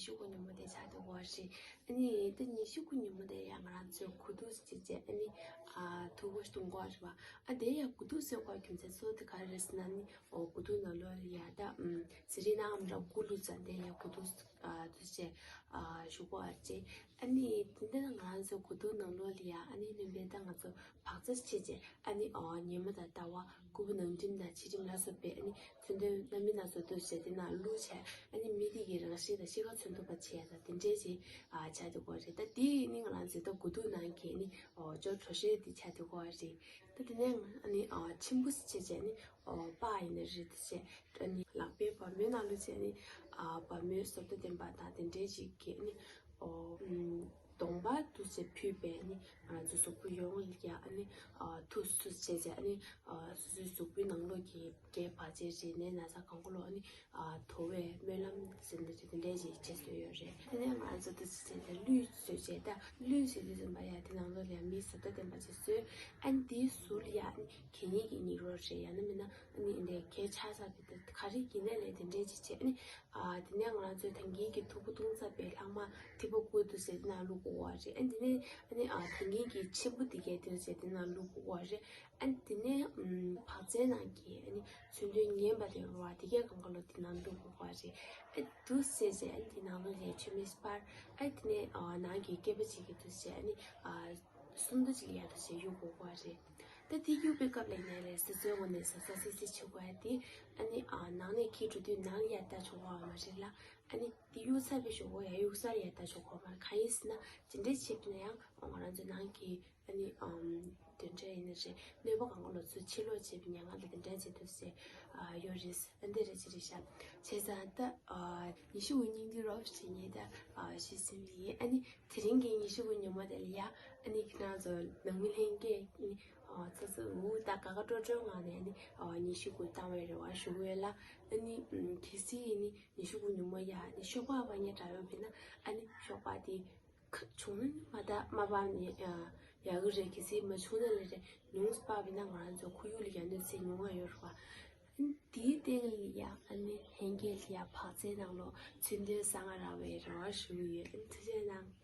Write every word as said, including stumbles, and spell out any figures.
ཉི་ཤུ་དགུ་ཉིན་མོ་དེ་ཆགས་བསྡད་ཡོད་རེད། ཨ་ནི་དེ་ཉི་ཤུ་དགུ་ཉིན་མོ་དེ་ཡང་ང་རང་ཚོས་དགུ་ཐུག་ཅིག་བྱས། ཨ་ནི་ཨ་ཐུག་པ་ཞིག་འཐུང་གི་ཡོད་རེད་པ། ཨ་དེ་ཡང་དགུ་ཐུག་ཟེར་དགོས་རྒྱུ་མཚན་གཙོ་བོ་དེ་ག་རེ་རེད་ཟེར་ན། ཨ་ནི་ཨོ་དགུ་ཐུག་ནང་ལོགས་ལ་ཡ་ད་ཨམ་ཟས་རིགས་སྣ་ཁ་མང་པོ་དགུ་བླུགས་ཙང་དེ་ཡང་དགུ་ཐུག་ཨ་ཐུག་བྱས་ཨ་བཞུགས་ཡོད་རེད། ཨ་ནི་དེ་འདྲ་ན་ང་རང་ཚོའི་དགུ་ཐུག་ནང་ལོགས་ལ་ཡ་ཨ་ནི་སྨན་པས་ད་ང་ཚོ་བག་ཚ་བྱས་བྱས། ཨ་ནི་ཨོ་ཉི་མ་དང་ཟླ་བ། སྐུད་པ་ནང་ཁྲོལ་དང་ཕྱི་ཁྲོལ་ལ་སོགས་པའི་ཨ་ནི་མཚོན་དོན་སྣ་མིན་སྣ་ཚོགས་འདུག་བྱས་དེ་ནང་བླུགས་བྱས། ཨ་ནི་མི་དེ་གི་རང་བཞིན་དང་ཤེས་ཁ་མཚོན་ཐུབ་པ་བྱས་དང་དེ་འདྲས་ཅིག་ཨ་ཆགས་བསྡད་ཡོད་རེད། ད་དེ་ནི་ང་རང་ཚོའི་ད་དགུ་ཐུག་ནང་གི་ཨ་ནི་ཨོ་ཅོ་བྲོ་ཤེས་དེ་ཆགས་བསྡད་ཡོད་རེད། ད་དེ་ནས་ཨ་ནི་ཨོ་མཆིམས་ཕུ་བྱས་བྱས་ཨ་ནི་ཨོ་པགས་ཡིན་ན་རེད། དེ་བྱས་ཨ་ནི་ལག་པའི་བ་མོའི་ནང་ལོགས་བྱས་ཨ་ནི་ཨ་བ་མོའི་བཟོ་ལྟ་ལྡན་པ་དང་དེ་འདྲས་ཅིག་གི་ཨ་ནི་ཨོ་ཨམ་གདོང་པ་འདུག་བྱས་ཕུད་པའི་ཨ་ནི་ང་ཚོ་གཟུགས་པོ་ཡོངས་ལ་ཡ་ཨ་ནི་ཨ་ཐུག་སུ་བྱས་བྱས་ཨ་ནི་ཨ་སོ་སོའི་གཟུགས་པོའི་ནང་ལོགས་ཀྱི་རྒྱའི་བར་ཆད་རིགས་ནད་ན་ཚ་གང་ག་ལོ་ཨ་ནི་ཨ་དོར་བའི་སྨོན་ལམ་ཟེར་ནས་དེ་འདྲས་ཅིག་བྱེད་སྲོལ་ཡོད་རེད། དེ་ནས་ང་ཚོ་འདུག་བྱས་བྱས་ལ་གླུད་བཟོས་བྱས། ད་གླུད་ཟེར་དུས་ཙམ་པ་ཡ་དེ་ནང་ལོགས་ལ་ཡ་མིའི་བཟོ་ལྟ་ལྡན་པ་ཅིག་བཟོས། ཨ་ནི་དེའི་ཟུར་ལ་ཡ་ཨ་ནི་གད་སྙིགས་ཀྱི་སྙིགས་རོ་རེད། ཡང་ན་མིན་ན་ཨ་ནི་འདི་གད་ཆག་ཚར་བའི་དེ་ག་རེ་ཡིན་ནའི་ལས་དེ་འདྲས་ཅིག་བྱས། ཨ་ནི་ཨ་དེ་ནས་ང་རང་ཚོའི་ད་གིན་གྱི་ཐུག་པ་འཐུང་ཚར་བའི་ལྷག་མ་ཐིགས་པ་བསྐོལ་འདུག་ཟེར་དེ་ནང་བླུགས་དགོས་པ་རེད། ཨ་དེ་ནས་ཨ་ནི་ཨ་ད་གིན་གྱི་མཆིམས་ཕུ་དེ་གས་འདུག་ཟེར་དེ་ནང་བླུགས་དགོས་པ་རེད། ཨ་ནི་དེ་ནས་ཨམ་བག་ཚའི་ནང་གི་ཨ་ནི་མཚོན་དོན་ངན་པ་དེ་རུ་བ་དེ་གས་གང་ག་ལོ་དེ་ནང་བླུགས་དགོས་པ་རེད། ཨ་འདུག་ཟེར་ཟེར་ཨ་ནི་དེ་ནང་ལོགས་ལ་མཆོད་མེ་སྤར། ཨ་དེ་ནས་ཨ་ནང་གི་སྐེད་པ་གཅིག་གིས་འདུག་ཟེར་ཨ་ནི་ཨ་སུམ་མདོ་གཅིག་ལ་ཡ་འདུག་ཟེར་གཡུག་དགོས་པ་རེད། ད་དེ་གཡུག་པའི་སྐབས་ལ་ཡིན་ནའི་ལས་སོ་སོའི་ངོས་ནས་གཟབ་གཟབ་སིག་སིག་བྱེད་དགོས་ཡ་དེ། ཨ་ནི་ཨ་ནང་ནས་འཁྱེར་འགྲོ་དུས་ནང་ལ་ཡ་ལྟ་ཆོག་གི་མ་རེད་ལ། ཨ་ནི་དེ་གཡུག་ཚར་བའི་གཞུག་གུ་ཡ་གཡུག་སར་ཡ་ལྟ་ཆོག་གི་མ་རེད། གང་ཡིན་ཟེར་ན་དེ་འདྲས་བྱས་པ་ན་ཡང་ང་རང་ཚོའི་ནང་གི་ཨ་ནི་ཨམ་དེ་འདྲས་ཡིན་ན་རེད། གནོད་པ་གང་ག་ལོ་ཚུར་ཕྱིར་ལོག་བྱེད་པའི་ཉེན་ཁ་ལ་དེ་འདྲས་བྱེད་ཐུབ་ཟེར་ཨ་ཡོད་རེད། ཨ་འདི་རེད་ཅི་རེད་ཤག་བྱས་ཙང་ད་ཨ་ཉི་ཤུ་དགུ་སྙིང་བསྡུས་རོབ་བྱེད་ཉེ་ད་ཨ་ཤི་སིམ་ཡིན། ཨ་ནི་དེ་རིང་གི་ཉི་ཤུ་དགུ་ཉིན་མོ་དེ་ལ་ཡ་ཨ་ནི་ཁྱེད་རང་ཚོ་ནང་མི་ལྷན་རྒྱས་ཨ་ནི་ཨ་ཚོ་ཚོ་འུ་ད་དགའ་དགའ་སྤྲོ་སྤྲོའི་ངང་ནས་ཨ་ནི་ཨ་ཉི་ཤུ་དགུ་བཏང་བའི་རེ་བ་ཞུ་གི་ཡོད་ལ། ཨ་ནི་ཨམ་གལ་སྲིད་ཨ་ནི་ཉི་ཤུ་དགུ་ཉིན་མོ་ཡ་ཨ་ནི་ཤོག་སྦག་སྦག་མཁན་འདྲ་ཡོད་པ་ཡིན་ན་ཨ་ནི་ཤོག་སྦག་དེ་ཁ་བྱུང་ན་མ་ད་མ་སྦག་ནས་ཨ་ཡག་གི་རེད། གལ་སྲིད་མ་བྱུང་ན་ལས་རེད། ཉུང་སྦག་པ་ཡིན་ན་ང་རང་ཚོ་ཁོར་ཡུག་ལ་ཡ་གནོད་འཚེ་ཉུང་བ་ཡོད་རེད་པ། དེའི་སྟེང་ལ་ཡ་ཨ་ནི་ལྷན་རྒྱས་ལ་ཡ་བག་ཚའི་ནང་ལོགས་མཚོན་དོན་གསང་སྔགས་རག་པའི་རེ་བ་ཞུ་གི་ཡོད། ཨ་ནི་ཐུགས་རྗེ་གནང་།